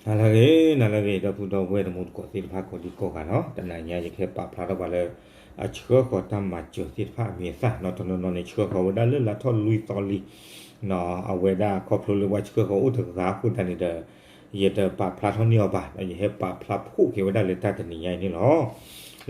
နၤလၢအဂ့ၤ နၤလၢအဂ့ၤ ဒီပုၢ်ဒီဝဲၢ်တံၤသကိးသ့ၣ်တဖၣ်ကိးဒံကိးဂၤနီၤ, တနံၤညါယကဟဲပာ်ဖျါထီၣ်ပှၤလၢ အဆှၢဃီၤတၢ်မၤစၢၤသ့ၣ်တဖၣ်အမံၤအသၣ်နီၤ, တနီၤနီၤန့ၣ် ဆှၢဃီၤဝဲဒၣ်လၢလါထီၣ်လွံၢ်သီလံ အဝဲဒၣ်ခီဖျိလၢပှၤဆှၢဃီၤအိၣ်တဂၤအဃိသတးန့ၣ်ဒီး ယတပာ်ဖျါထီၣ်န့ၢ်အီၤဘၣ်, ယဟဲပာ်ဖျါဖှိၣ်က့ၤဝဲဒၣ်လၢတၢ်တနံၤညါအံၤန့ၣ်လီၤ.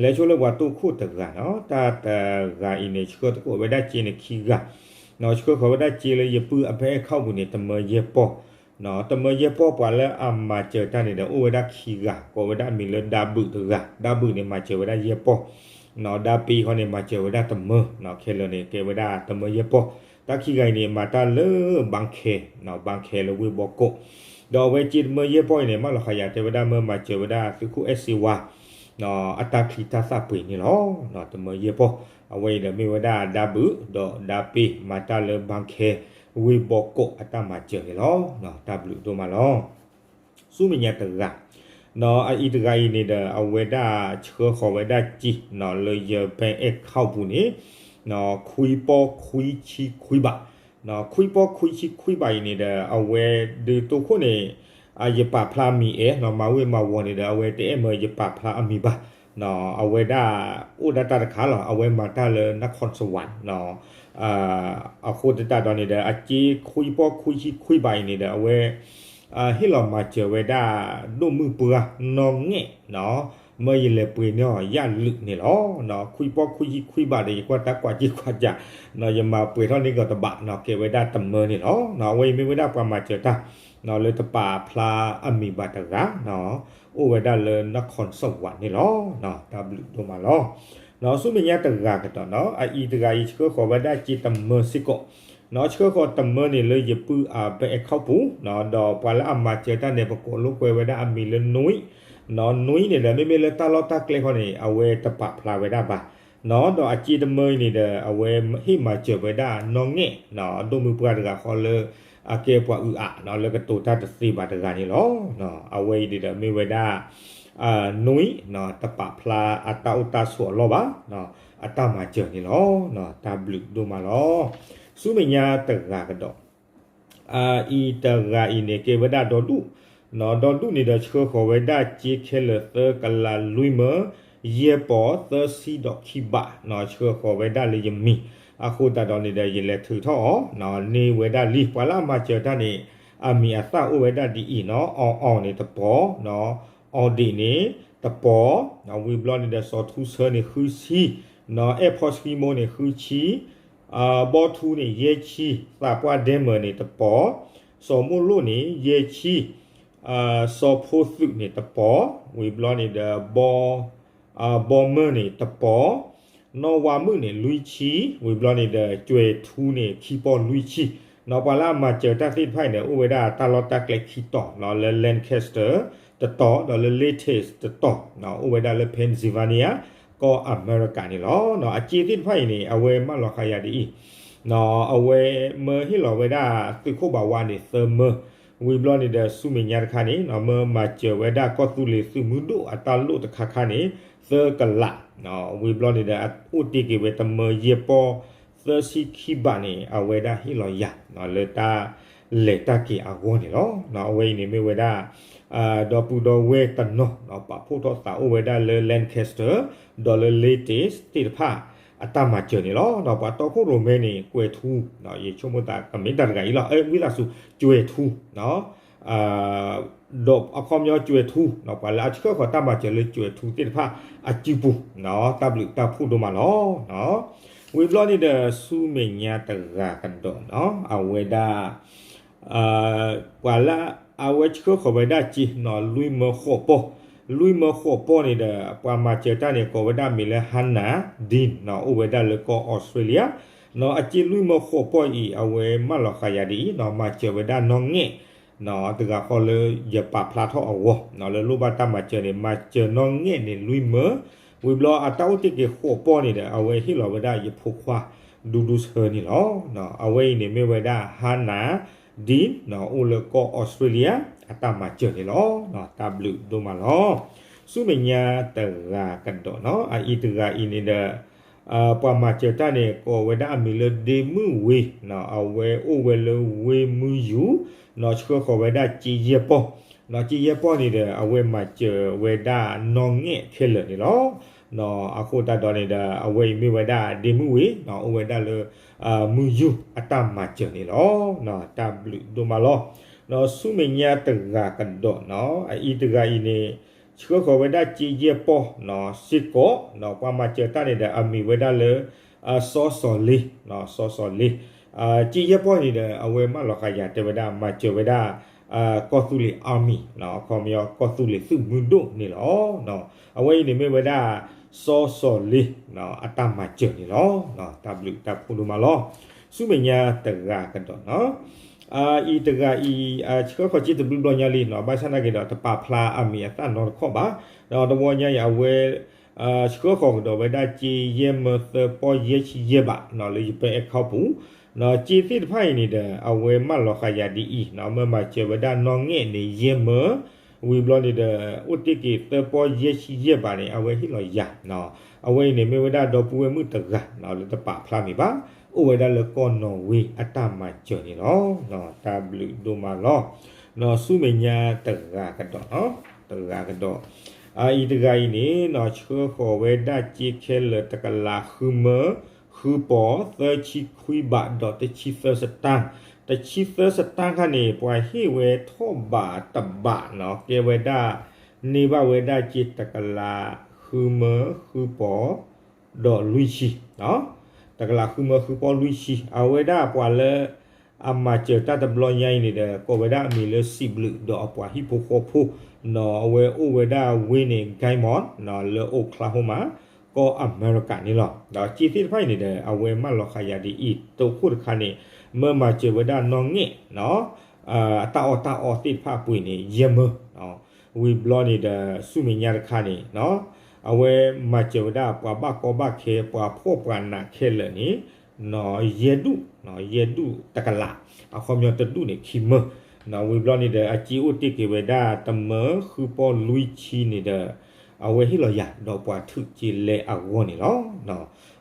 လဲၤဆိလၢပှၤတိခိၣ်တဂၤနီၤ, တၢ်တဂၤအံၤန့ၣ် ဆှၢသကိးဝဲဒၣ်စ့န့ၣ်ခံဂၤ, ဆှၢဃီၤဝဲဒၣ်စ့လၢယပုၢ်အဘဲအဲၣ်ခီပူၤန့ၣ် တမၢယဲၢ်ပီၢ် တမၢယဲၢ်ပီၢ်ပှၤလၢအမၤစၢၤတၢ်န့ၣ်ဒီး အိၣ်ဝဲဒၣ်ခံဂၤ, ကိးဝဲဒၣ်အမံၤလၢဒါဘုးတဂၤ, ဒါဘုးန့ၣ် မၤစၢၤဝဲဒၣ်ယဲၢ်ပီၢ်, ဒါပ့ဃီန့ၣ် မၤစၢၤဝဲဒၣ်တမၢ, ခဲလၢာ်န့ၣ် ကဲဝဲဒၣ်တမၢယဲၢ်ပီၢ်, တၢ်ခံဂၤအံၤန့ၣ် မၤတၢ်လၢ ဘၣ်ခဲ, ဘၣ်ခဲလၢဝ့ၢ်ဘီကိး, ဒီးအဝဲစ့တမၢယဲၢ်ပီၢ်အံၤန့ၣ် မၢလီၤဃာ်ယၤတဲဝဲဒၣ်မၢမၤစၢၤဝဲဒၣ်သုးခိၣ်အဲၣ်စ့ဝါ အတၢ်ချံတၢ်သၣ်ပှ့ၤန့ၣ်လီၤ. တမၢယဲၢ်ပီၢ်, အဝဲအံၤဒီးမ့ၢ်ဝဲဒၣ်ဒါဘုး ဒီးဒါပ့မၤတၢ်လၢဘၣ်ခဲ ဝ့ၢ်ဘီကိးအတၢ်မၤစၢၤန့ၣ်လီၤ. တၢ်ဘျုးဒိၣ်မးလီၤ. ဆူမဲာ်ညါတဂၤ, အအံၤတဂၤအံၤန့ၣ်ဒီး အဝဲဒၣ်ဆှၢဃီၤဝဲဒၣ်စ့ လၢယဘဲအဲၣ်ခီပူၤန့ၣ် ခွံပီၢ်ခွံဆံခွံဘး, ခွံပီၢ်ခွံဆံခွံဘးအံၤန့ၣ်ဒီး အဝဲဒုးတိခိၣ်န့ၣ် ယပာ်ဖျါအမံၤအဲၣ်, မၤဝ့ၢ်မၤဝီၤန့ၣ်ဒီး အဝဲတအဲၣ်မၢယပာ်ဖျါအမံၤဘၣ်. အဝဲဒၣ်အိၣ်ဒၣ်တၢ်တခါလီၤ, အဝဲမၤတၢ်လၢ နၢ်ခီၣ်စဝး အဃိသတးဒီးန့ၣ်ဒီး အစ့ခွံပီၢ်ခွံဆံခွံဘးအံၤန့ၣ်ဒီး အဝဲ ဟ့ၣ်လီၤမၤစၢၤဝဲဒၣ် ဒိၣ်မုၢ်ပှၢ်နီၣ်ငဲၣ် မၢယလဲၤပှ့ၤန့ၢ်အီၤယၣ်လုးန့ၣ်လီၤ. ခွံပီၢ်ခွံဆံခွံဘးဒီး ယကွၢ်တၢ်ကွၢ်က့ကွၢ်ကး ယမၤပှ့ၤထီၣ်န့ၢ်ကီးတဘး ကဲဝဲဒၣ်တမၢန့ၣ်လီၤ. အဝဲအံၤမ့ၢ်ဝဲဒၣ်ပှၤမၤစၢၤတၢ် လၢတပာ်ဖျါအမံၤဘၣ်တဂၤ အိၣ်ဝဲဒၣ်လၢ နၢ်ခီၣ်စဝးန့ၣ်လီၤ. တၢ်ဘျုးဒိၣ်မးလီၤ. ဆူမဲာ်ညါတဂၤကဒီးနီၤ, အအံၤတဂၤအံၤ ဆှၢဃီၤဝဲဒၣ်စ့တမၢစ့ၢ်ကီး, ဆှၢဃီၤတမၢန့ၣ်လၢယပုၢ်အဘဲအဲၣ်ခီပူၤ, ဒီးပှၤလၢအမၤစၢၤတၢ်န့ၣ် ပကိးလိာ်ကွဲဝဲဒၣ်အမံၤလၢနွံ, နွံန့ၣ်ဒီး မ့မ့ၢ်လၢတၢ်လီၢ်တၢ်ကျဲခီန့ၣ် အဝဲတပာ်ဖျါဝဲဒၣ်ဘၣ် ဒီးအစ့တမၢအံၤန့ၣ်ဒီး အဝဲဟ့ၣ်မၤစၢၤဝဲဒၣ်နီၣ်ငဲၣ် ဒိၣ်မုၢ်ပှၢ်တဂၤဃီလၢ အကဲပှၤအုးအး လၢကတိၤတၢ်တသ့ဘၣ်တဂၤန့ၣ်လီၤ. အဝဲအံၤန့ၣ်ဒီးမ့ၢ်ဝဲဒၣ် နွံ တပာ်ဖျါအတၢ်အိၣ်တၢ်ဆိးအလီၢ်ဘၣ် အတၢ်မၤစၢၤန့ၣ်လီၤ. တၢ်ဘျုးဒိၣ်မးလီၤ. ဆူမဲာ်ညါတဂၤကဒီး အအံၤတဂၤအံၤန့ၣ် ကဲဝဲဒၣ်ဒီဒူၣ်, ဒီဒူၣ်န့ၣ်ဒီး ဆှၢဃီၤဝဲဒၣ်စ့ခဲလၢာ်သၢကလးလွံၢ်မၢ ယဲၢ်ပီၢ်သၢဆံဒီးခံဘး, ဆှၢဃီၤဝဲဒၣ်လၢယမံၤ, အဃိသတးဒီးန့ၣ်ဒီး ယလဲၤထုးထီၣ်အီၤန့ၢ်ဝဲဒၣ်လံ. ပှၤလၢအမၤစၢၤတၢ်န့ၣ် အမံၤအသၣ်အိၣ်ဝဲဒၣ်ဒ်အံၤနီၤ, အီၣ်အီၣ်န့ၣ်တပီၢ်, အီၣ်ဒံးန့ၣ်တပီၢ်, ဝံၤဘျီန့ၣ်ဒီး စီၤထူဆၢန့ၣ်ဃုဆံ, အဲၣ်ဖီဆှံမိၢ်န့ၣ်ဃုဆံ, ဘီထူန့ၣ်ယဲၢ်ဆံ, သးပှၢ်ဒဲမၢၤန့ၣ်တပီၢ်, စီၤမိၢ်လိၣ်န့ၣ်ယဲၢ်ဆံ, စီၤဖိသုးန့ၣ်တပီၢ်, ဝံၤဘျီန့ၣ်ဒီး ဘီမၢန့ၣ်တပီၢ်, နီၢ်ဝါမုၣ်န့ၣ်လွံၢ်ဆံ, ဝံၤဘျီန့ၣ်ဒီး ကွဲၤထူန့ၣ်ခံပီၢ်လွံၢ်ဆံ, ပှၤလၢအမၤစၢၤတၢ်သ့ၣ်တဖၣ်အံၤန့ၣ် အိၣ်ဝဲဒၣ်တၢ်လီၢ်တၢ်ကျဲခံတီၤ, လၢ Lancaster တတီၤ, ဒီးလၢ Latates တတီၤ, အိၣ်ဝဲဒၣ်လၢ Pennsylvania ကီၢ်အမဲရကၤန့ၣ်လီၤ. အစ့သ့ၣ်တဖၣ်အံၤန့ၣ် အဝဲမၢလီၤဃာ်ယၤဒ်အံၤ, အဝဲမၢဟ့ၣ်လီၤဝဲဒၣ်သုးခိၣ်ဘးဝါန့ၣ်သၢမၢ, ဝံၤဘျီန့ၣ်ဒီး ဆူမဲာ်ညါတခါန့ၣ် မၢမၤစၢၤဝဲဒၣ်ကီၢ်သူလ့ၤသုးမုၢ်ဒိၣ်အတၢ်လိၣ်တခါခါန့ၣ် သၢကလး, ဝံၤဘျီန့ၣ်ဒီး အိၣ်တ့ၢ်က့ၤဝဲတမၢယဲၢ်ပီၢ်သၢဆံခံဘးန့ၣ် အဝဲဒၣ်ဟ့ၣ်လီၤယၤ လၢတၢ်လဲၤတၢ်က့ၤအဂီၢ်န့ၣ်လီၤ. အဝဲအံၤန့ၣ်မ့ၢ်ဝဲဒၣ် ဒီပုၢ်ဒီဝဲၢ်တနီၤ ပာ်ဖှိၣ်ထီၣ်သးအိၣ်ဝဲဒၣ်လၢ Lancaster ဒီးလၢ Latates သ့ၣ်တဖၣ် အတၢ်မၤစၢၤန့ၣ်လီၤ. ပှၤတီခိၣ်ရိၣ်မဲန့ၣ် ကွဲၤထူ, ယဆိကမိၣ်သးကမ့ၢ်တၢ်တဂၤအံၤလီၤ, ဝံသးစူၤ ကွဲၤထူ ဒီးအခီပညီကွဲၤထူ, ပှၤလၢအဆှၢဃီၤတၢ်မၤစၢၤလၢကွဲၤထူသ့ၣ်တဖၣ်အစုပူၤ, တၢ်ဘျုးတၢ်ဖှိၣ်ဒိၣ်မးလီၤ. ဝံၤဘျီန့ၣ်ဒီး ဆူမဲာ်ညါတဂၤကဒီးနီၤ အဝဲဒၣ် ပှၤလၢအဝဲဆှၢဃီၤဝဲဒၣ်စ့နီၤ လွံၢ်မၢဃိးပီၢ်, လွံၢ်မၢဃိးပီၢ်န့ၣ်ဒီး ပှၤမၤစၢၤတၢ်န့ၣ် ကိးဝဲဒၣ်မံၤလၢ Hannah Dean နီၤ အိၣ်ဝဲဒၣ်လၢကီၢ်အီစထြ့လယါ, နီၤ အစ့လွံၢ်မၢဃိးပီၢ်အံၤ အဝဲမၢလီၤဃာ်ယၤဒ်အံၤနီၤ မၤစၢၤဝဲဒၣ်နီၣ်ငဲၣ် တဂၤဃီလၢယပာ်ဖျါထီၣ်အဂီၢ် လၢလိၣ်ဘၣ်တၢ်မၤစၢၤန့ၣ် မၤစၢၤနီၣ်ငဲၣ်န့ၣ်လွံၢ်မၢ, ဝံၤဘျီအတၢ်အိၣ်တ့ၢ်က့ၤဃိးပီၢ်န့ၣ်ဒီး အဝဲဟ့ၣ်လီၤဝဲဒၣ်ယဖိခွါ ဒူဒူဆၢန့ၣ်လီၤ. အဝဲအံၤန့ၣ်မ့ၢ်ဝဲဒၣ် Hannah Dean အိၣ်လၢကီၢ်အီစထြ့လယါ အတၢ်မၤစၢၤန့ၣ်လီၤ. တၢ်ဘျုးဒိၣ်မးလီၤ. ဆူမဲာ်ညါတဂၤကဒီးနီၤ အအံၤတဂၤအံၤန့ၣ်ဒီး ပှၤမၤစၢၤတၢ်န့ၣ် ကိးဝဲဒၣ်အမံၤလၢဒ့မုၣ်ဝ့ အဝဲအိၣ်ဝဲလၢဝ့ၢ်မုၢ်ယူၤ နီၤ ဆှၢဃီၤဝဲဒၣ်စ့ယဲၢ်ပီၢ် ကၠ့ယဲၢ်ပီၢ်န့ၣ်ဒီး အဝဲမၤစၢၤဝဲဒၣ်နီၣ်ငဲၣ်ခဲလၢာ်န့ၣ်လီၤ. အဃိသတးဒီးန့ၣ်ဒီး အဝဲအံၤမ့ၢ်ဝဲဒၣ်ဒ့မုၣ်ဝ့ၢ် အိၣ်ဝဲဒၣ်လၢ မုၢ်ယူၢ်အတၢ်မၤစၢၤန့ၣ်လီၤ. တၢ်ဘျုးဒိၣ်မးလီၤ. ဆူမဲာ်ညါတဂၤကဒီးနီၤ အအံၤတဂၤအံၤန့ၣ် ဆှၢဃီၤဝဲဒၣ်ကၠ့ယဲၢ်ပီၢ်စ့ၢ်ကီး ပှၤမၤစၢၤတၢ်န့ၣ်ဒီး အမံၤဝဲဒၣ်လၢ စီစီလ့ စီစီလ့ ကၠ့ယဲၢ်ပီၢ်န့ၣ်ဒီး အဝဲမၢလီၤဃာ်ယၤတဲဝဲဒၣ် မၤစၢၤဝဲဒၣ် ကီၢ်သူလ့ၤ army အခီပညီကီၢ်သူလ့ၤသုးမုၢ်ဒိၣ်န့ၣ်လီၤ. အဝဲအံၤန့ၣ်မ့ၢ်ဝဲဒၣ် စီစီလ့ အတၢ်မၤစၢၤန့ၣ်လီၤ. တၢ်ဘျုးတၢ်ဖှိၣ်ဒိၣ်မးလီၤ. ဆူမဲာ်ညါတဂၤကဒီးနီၤ အံၤတဂၤအံၤ ဆှၢဃီၤကၠ့တဘျုးဘျီညါလံနီၤ ဘၣ်ဆၣ်နာ်က့ၤဒီး တပာ်ဖျါအမံၤအသၣ်နီတခီၣ်ဘၣ်. ဒီးတဝီညါအံၤ အဝဲ ဆှၢဃီၤကဒီးဝဲဒၣ်ကၠ့ယဲၢ်မၢသၢပီၢ်ယဲၢ်ဆံယဲၢ်ဘးနီၤ လၢယပၢအဲၣ်ခီပူၤ ကၠ့သ့ၣ်တဖၣ်အံၤန့ၣ်ဒီး အဝဲမၢလီၤဃာ်ယၤဒ်အံၤနီၤ မၢမၤစၢၤဝဲဒၣ်နီၣ်ငဲၣ်န့ၣ် ယဲၢ်မၢ ဝံၤဘျီန့ၣ်ဒီး အိၣ်တ့ၢ်က့ၤသၢပီၢ်ယဲၢ်ဆံယဲၢ်ဘးန့ၣ် အဝဲဟ့ၣ်လီၤယၤနီၤ အဝဲအံၤန့ၣ်မ့ၢ်ဝဲဒၣ်ဒီပုၢ်ဝဲၢ်မုၣ်တဂၤနီၤ လၢတပာ်ဖျါမံၤဘၣ် အိၣ်ဝဲဒၣ်လၢကီၢ်နီၣ်ဝ့အတၢ်မၤစၢၤန့ၣ်လီၤ. တၢ်ဘျုးဒိၣ်မးလီၤ. ဆူမဲာ်ညါတဂၤကဒီးနီၤ တဂၤကဒီး အအံၤတဂၤအံၤန့ၣ်နီၤ ဆှၢဃီၤဝဲဒၣ်ကၠ့ခဲလၢာ်တကလးဃုမၢ ဃုပီၢ် သၢဆံခွံဘးဒီးတဆံသၢစတၢၣ် တဆံသၢစတၢၣ်ခါန့ၣ် ပှၤဟ့ၣ်ဝဲထီၣ်ဘးတဘးနီၤ ကဲဝဲဒၣ် န့ၢ်ဘၣ်ဝဲဒၣ်ကၠ့တကလးဃုမၢဃုပီၢ် ဒီးလွံၢ်ဆံ တကလးဃုမၢဃုပီၢ်လွံၢ်ဆံ အဝဲဒၣ်ပှၤလၢ အမၤစၢၤတၢ်တဘျီညါအံၤန့ၣ်ဒီး ကိးဝဲဒၣ်အမံၤလၢစံးဘျုးဒီးအပှၤဟံၣ်ဖိဃီဖိနီၤ အဝဲအိၣ်ဝဲဒၣ်ဝ့ၢ်န့ၣ် Guymon နီၤ လၢ Oklahoma ကီၢ်အမဲရကၤန့ၣ်လီၤ. ဒီးကၠ့သ့ၣ်တဖၣ်အံၤန့ၣ်ဒီး အဝဲမၢလီၤဃာ်ယၤဒ်အံၤ တခိၣ်တခါန့ၣ် မၢမၤစၢၤဝဲဒၣ်နီၣ်ငဲၣ်နီၤ အတၢ်အီၣ်တၢ်အီသ့ၣ်တဖၣ်အပှ့ၤန့ၣ် ယဲၢ်မၢ ဝံၤဘျီန့ၣ်ဒီး ဆူမဲာ်ညါတခါန့ၣ် အဝဲမၤစၢၤဝဲဒၣ်ပှၤဘၣ်ကီဘၣ်ခဲ ပှၤဖှီၣ်ပှၤနးခဲလၢာ်န့ၣ် ယဲၢ်ဒူၣ် ယဲၢ်ဒူၣ်တကလး အခီပညီတဒူၣ်န့ၣ်ခံမၢ ဝံၤဘျီန့ၣ်ဒီး အကၠ့အိၣ်တ့ၢ်က့ၤဝဲဒၣ်တမၢဃုပီၢ်လွံၢ်ဆံန့ၣ်ဒီး အဝဲဟ့ၣ်လီၤယၤ ဒီးပှၤထုးကၠ့လဲအဂီၢ်န့ၣ်လီၤ.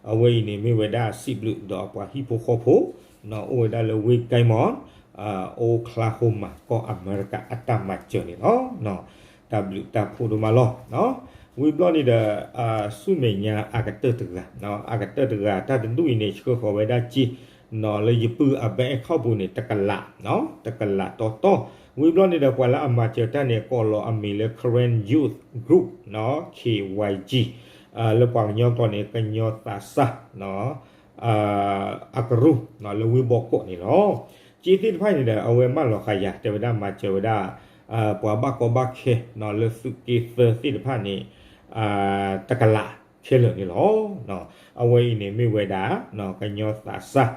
အဝဲအံၤန့ၣ်မ့ၢ်ဝဲဒၣ်စံးဘျုးဒီးပှၤဟံၣ်ဖိဃီဖိ အိၣ်ဝဲဒၣ်လၢဝ့ၢ် Guymon Oklahoma ကီၢ်အမဲရကၤအတၢ်မၤစၢၤန့ၣ်လီၤ. တၢ်ဘျုးတၢ်ဖှိၣ်ဒိၣ်မးလီၤ. ဝံၤဘျီန့ၣ်ဒီး ဆူမဲာ်ညါအကတၢၢ်တဂၤ အကတၢၢ်တဂၤ တၢ်တဒူၣ်အံၤန့ၣ် ဆှၢဃီၤဝဲဒၣ်ကၠ့ လၢယပုၢ်အဘဲအဲၣ်ခီပူၤန့ၣ် တကလး တကလးတီတီ ဝံၤဘျီန့ၣ်ဒီး ပှၤလၢအမၤစၢၤတၢ်န့ၣ် ကိးလီၤအမံၤလၢ Karen Youth Group နီၤ K Y G လၢပှၤကညီကျိာ်န့ၣ် ကညီသးစၢ် အကရူၢ် လၢဝ့ၢ်ဘီကီးန့ၣ်လီၤ. ကၠ့သ့ၣ်တဖၣ်န့ၣ်ဒီး အဝဲမၢလီၤဃာ်ယၤ တဲဝဲဒၣ်မၤစၢၤဝဲဒၣ် ပှၤဘၣ်ကီဘၣ်ခဲ လၢသုးက့သၢသ့ၣ်တဖၣ်န့ၣ် တကလးခဲလၢာ်န့ၣ်လီၤ. အဝဲအံၤန့ၣ်မ့ၢ်ဝဲဒၣ် ကညီသးစၢ်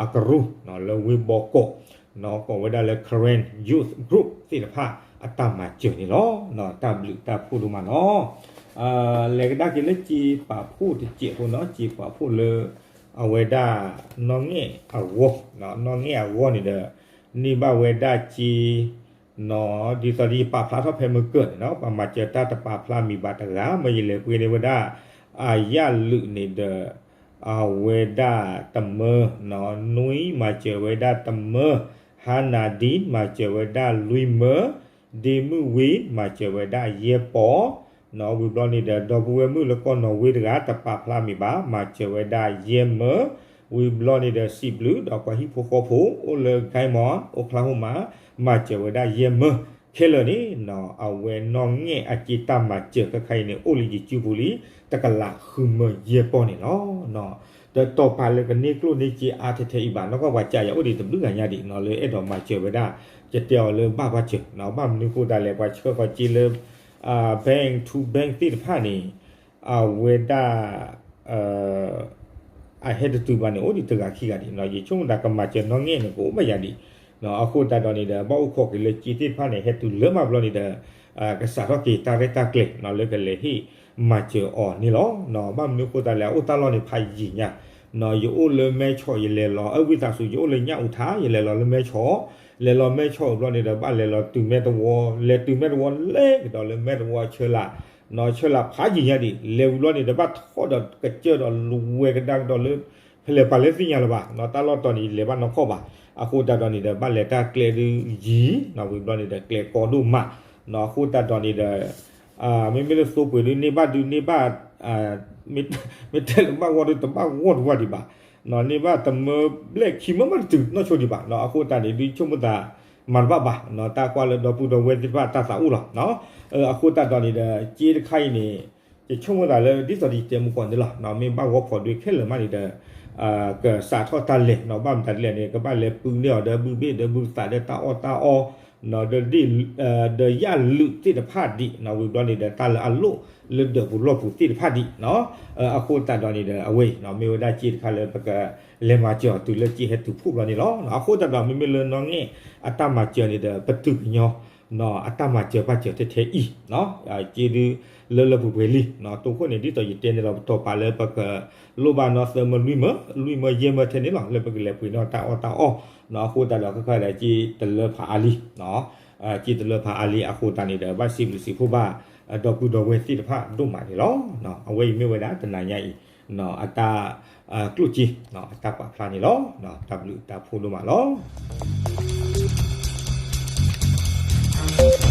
အကရူၢ် လၢဝ့ၢ်ဘီကီး ကိးဝဲဒၣ်လၢ Karen Youth Group သ့ၣ်တဖၣ်အတၢ်မၤစၢၤန့ၣ်လီၤ. တၢ်ဘျုးတၢ်ဖှိၣ်ဒိၣ်မးလီၤ. လဲၤကဒါက့ၤလၢကၠ့ပာ်ဖှိၣ်တစဲးဖိနီၤ ကၠ့ပာ်ဖှိၣ်လၢ အဝဲဒၣ် နီၣ်ငဲၣ်အဂီၢ် နီၣ်ငဲၣ်အဂီၢ်န့ၣ်ဒီး န့ၢ်ဘၣ်ဝဲဒၣ်ကၠ့ ဒ်သိးဒီးယပာ်ဖျါထီၣ်ဖဲမုၢ်ကၢၢ်န့ၣ်နီၤ ပှၤမၤစၢၤတၢ်တပာ်ဖျါမံၤဘၣ်တဂၤ မ့ၢ်ယလဲၤပှ့ၤန့ၢ်ဝဲဒၣ် အယၣ်လုးန့ၣ်ဒီး အဝဲဒၣ်တမၢ နွံ မၤစၢၤဝဲဒၣ်တမၢ ဟါနၤဒံ မၤစၢၤဝဲဒၣ်လွံၢ်မၢ ဒ့မုၣ်ဝ့ၢ် မၤစၢၤဝဲဒၣ်ယဲၢ်ပီၢ် ဝံၤဘျီန့ၣ်ဒီး ဒီပုၢ်ဝဲၢ်မုၣ်လၢကီၢ်နီၣ်ဝ့တဂၤ တပာ်ဖျါမံၤဘၣ် မၤစၢၤဝဲဒၣ်ယဲၢ်မၢ ဝံၤဘျီန့ၣ်ဒီး စံးဘျုးဒီးပှၤဟံၣ်ဖိဃီဖိ အိၣ်လၢ Guymon Oklahoma မၤစၢၤဝဲဒၣ်ယဲၢ်မၢ ခဲလၢာ်န့ၣ် အဝဲနီၣ်ငဲၣ်အကၠ့တၢ်မၤစၢၤခဲခါအံၤန့ၣ် အိၣ်လၢယစုပူၤလံ တကလးဃုမၢယဲၢ်ပီၢ်န့ၣ်လီၤ. ဒီးတီၤပာ်လၢကန့ၢ်ကျိၣ်န့ၢ်စ့အါထဲထဲအံၤဘၣ် နီၢ်ကီၢ်ပှၤကးယၤအိၣ်ဒံးတဘျုးဂၤညါဒံးနီၤ လၢအဲၣ်ဒိးမၤစၢၤဝဲဒၣ် ကတဲအီၤလၢဘၣ်ဘၣ်စၢၤနီၤ ဘၣ်မနုၤဃိသတးလဲၣ် ပှၤဆှၢဃီၤကၠ့လၢ bank to bank သ့ၣ်တဖၣ်န့ၣ် အဝဲဒၣ် အဟဲတတုၤဘၣ်န့ၣ် အိၣ်ဒံးတဂၤခံဂၤဒံးနီၤ ယဆိကမိၣ်သးကမၤစၢၤနီၣ်ငဲၣ်န့ၣ် ကအိၣ်ဘၣ်ယၤဒံး အဃိသတးဒီးန့ၣ်ဒီး ဘၣ်အိၣ်ခိးက့ၤလၢကၠ့သ့ၣ်တဖၣ်န့ၣ် ဟဲတုၤလၢမးဘျီန့ၣ်ဒီး ကစးထီၣ်က့ၤတၢ်ရဲၣ်တၢ်ကျဲၤနီၤ လၢကလဲၤဟ့ၣ်မၤစၢၤအီၤန့ၣ်လီၤ. ဘၣ်မနုၤဃိသတးလဲၣ် အအိၣ်တၢ်လီၢ်န့ၣ်ဖးယံာ်ညါ ယအိၣ်လၢမဲဆီး ယလဲၤလီၤ အဝံသးစူၤ ယအိၣ်လၢညၣ်အူထါ ယလဲၤလီၤလၢမဲဆီး လဲၤလီၤမဲဆီးအဘျီန့ၣ်ဒီး ဘၣ်လဲၤလီၤတုၤမဲတဝီ လဲၤတုၤမဲတဝီ လဲၤကဒီးလၢမဲတဝီအဆၢလၢ် ဆၢလၢ်ဖးယံာ်ညါဒံး လဲၤဝံၤဘျီန့ၣ်ဒီး ဘၣ်ထီၣ်ဒီးကစၢၢ်ဒီးလူၤဝဲကဒါကဒီးလၢ ဖဲလဲၣ်ပှၤလၢသ့ၣ်ညါလၢၤဘၣ် တၢ်လီၢ်တီၤန့ၣ် ယလဲၤဘၣ်နီၢ်ကီၢ်ဘၣ် အဃိသတးဒီးန့ၣ်ဒီး ဘၣ်လဲၤတၢ်ကျဲဒုးယံၤ ဝံၤဘျီန့ၣ်ဒီး ကျဲကီဒိၣ်မး အဃိသတးဒီးန့ၣ်ဒီး မ့မ့ၢ်လၢသိပှ့ၤဒုးန့ၢ်ဘၣ်ဒုးန့ၢ်ဘၣ် မ့ၢ်တဲလၢဘၣ်ဂီၢ်ဒုးတဘၣ်ဂီၢ်တဝၢ်ဒံးဘၣ်, န့ၢ်ဘၣ်တမၢဘျဲၣ်ခံမၢမးတတုၤနီၢ်ဆိဒံးဘၣ်, အဃိသတးန့ၣ် ဒုးဆိကမိၣ်သး မၤတဘၣ်ဘၣ်, တၢ်ကွၢ်လၢဒီပုၢ်ဒီဝဲၢ်သ့ၣ်တဖၣ်တၢ်သးအိၣ်လီၤ. အဃိသတးဒီးန့ၣ်ဒီး က့တခါအံၤန့ၣ် ယဆိကမိၣ်သးလၢဒ်သိးယတဲမုၢ်ကီၢ်န့ၣ်လီၤ, မ့ၢ်ဘၣ်ဂီၢ်ဖီဒုးခဲလၢာ်မးန့ၣ်ဒီး ကစးထီၣ်တၢ်လဲၤ ဘၣ်မတၤဒ်လဲၣ်န့ၣ် ကဘၣ်လဲၤပုန့ၢ်အီၤဒီးဘုဘ့ၣ်ဒီးဘုသးဒီးတၢ်အီၣ်တၢ်အီ ဒီး ဒီးယၣ်လုးသ့ၣ်တဖၣ်ဒံး ဝံၤဘျီန့ၣ်ဒီး တၢ်လၢအလိၣ်လၢဒၢးပူၤလီၢ်ပူၤသ့ၣ်တဖၣ်ဒံး, အဃိသတးဒီးန့ၣ်ဒီး အဝဲအံၤ မ့ၢ်ဝဲဒၣ်က့တခါလၢပကလဲၤမၤစၢၤအီၤတုၤလၢက့ဟဲတုၤဖှိၣ်ဘျီန့ၣ်လီၤ. အဃိသတးဒီး မ့မ့ၢ်လၢနီၢ်ငဲၢ်အတၢ်မၤစၢၤန့ၣ်ဒီး ပတုၤကညီ အတၢ်မၤစၢၤဘၣ်စၢၤထဲထဲအံၤ က့ဒုးလၢလၢပှဲၤပှဲၤလံ, တိခိၣ်န့ၣ် ဒ်သိးယတဲန့ၣ်လီၤ ပတီၢ်ပာ်လၢပကလိၣ်ဘၣ်နီၢ်သၢမၢလွံၢ်မၢ လွံၢ်မၢယဲၢ်မၢထဲန့ၣ်လီၤ လၢပကလဲၤပှ့ၤနီၢ်တၢ်အီၣ်တၢ်အီ, အဃိသတးဒီးခဲခါဒီး က့တလၢဖးအါလံ က့တလၢဖးအါလံ အဃိသတးန့ၣ်ဒီး ဘၣ်စံးဘျုးစံးဖှိၣ်ဘၣ် ဒီပုၢ်ဒီဝဲၢ်သ့ၣ်တဖၣ်ဒိၣ်မးန့ၣ်လီၤ. အဝဲအံၤမ့ၢ်ဝဲဒၣ်တနၤညါအံၤ အတၢ် ကျိၣ်စ့ အတၢ်ပာ်ဖျါန့ၣ်လီၤ. တၢ်ဘျုးတၢ်ဖှိၣ်ဒိၣ်မးလီၤ.